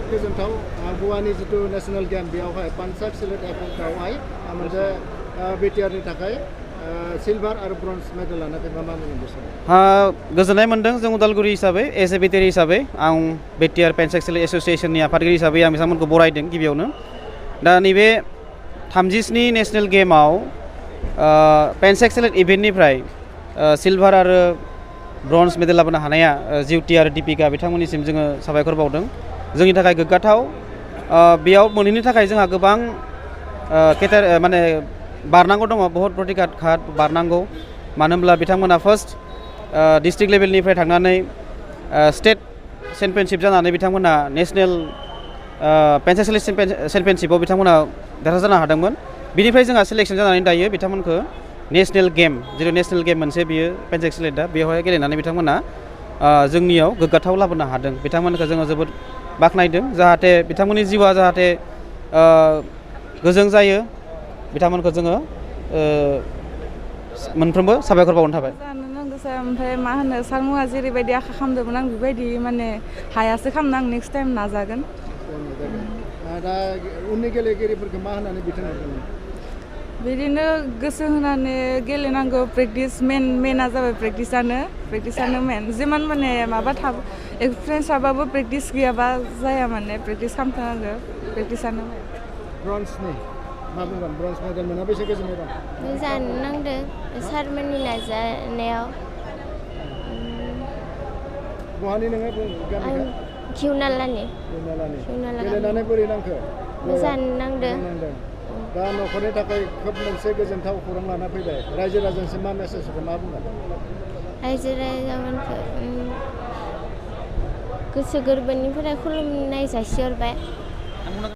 जोबोद गोजोनथाव गवानि जितु नेशनेल गेम बेयावहाय पानसाक सिलेट एफर्टआवहाय मोनसे बिटिआरनि थाखाय सिलभार आरो ब्रन्ज मेडेल लाना फैबा मा बुंगोन बिसोर गोजोननाय मोनदों जों उदालगुरि हिसाबै एज ए बिटिआर हिसाबै आं बिटिआर पेनचाक सिलेट एसोसिएशननि आफादगिरि हिसाबै आं बिथांमोनखौ बरायदों गिबियावनो दा नैबे 37 नेशनेल गेमाव पेनचाक सिलेट इभेन्टनिफ्राय सिलभार आरो ब्रन्ज मेडेल लाबोनो हानाया जिउति आरो दीपिका बिथांमोननिसिम जोङो साबायखर बावदों जोंनि थाखाय गोग्गाथाव बेयाव मोनहैनो थाखाय जोंहा गोबां माने बारनांगौ दङ बहुत प्रतिघात घाट बारनांगौ मानो होनब्ला बिथांमोना फार्स्ट डिस्ट्रिक्ट लेभेलनिफ्राय थांनानै स्टेट चेम्पियनशिप जानानै बिथांमोना नेशनेल पेनचाक सिलेट चेम्पियनशिपआव बिथांमोना देरहासार जानो हादोंमोन बिनिफ्राय जोंहा सिलेक्शन जानानै दायो बिथांमोनखौ नेशनेल गेम जेरै नेशनेल गेम मोनसे बियो पेनचाक सिलेटआ बेवहाय गेलेनानै बिथांमोना जोंनियाव गोग्गाथाव लाबोनो हादों बिथांमोनखौ जोङो जोबोद बाख्नायदों जाहाथे बिथांमोननि जिउआ जाहाथे गोजों जायो बिथांमोनखौ जोङो मोनफ्रोमबो साबायखर बावनो थाबाय जानो नांगौ सार ओमफ्राय मा होनो सारमुआ जेरैबायदि आखा खालामदोंमोन आं बेबायदि माने हायासो खालामनो आं नेक्स्ट टाइम नाजागोन दा उननि गेलेगिरिफोरखौ मा होननानै बिथोन हरदोंमोन बिदिनो गोसो होनानै गेलेनांगौ प्रेक्टिस मेना जाबाय प्रेक्टिसानो मेन जिमान माने माबा एक्सपिरियेन्स थाबाबो प्रेक्टिस गैयाबा जाया माने प्रेक्टिस खालामथारनांगौ प्रेक्टिसानो ब्रन्जनि मा बुंगोन ब्रन्ज मेडेल मोना बेसे गोजोननाय दं मोजां नांदों सारमोननि नाजानायाव बहानि नोङो गामिखौ खिउनालानि गेलेनानै बोरै नांखो मोजां नांदों दा न'खरनि थाखाय खोब मोनसे गोजोनथाव खौरां लाना फैबाय रायजो राजानिसिम मा मेसेज होगोन मा बुंगोन रायजो राजामोनखौ गोसो गोरबोनिफ्राय खुलुमनाय जासिहरबाय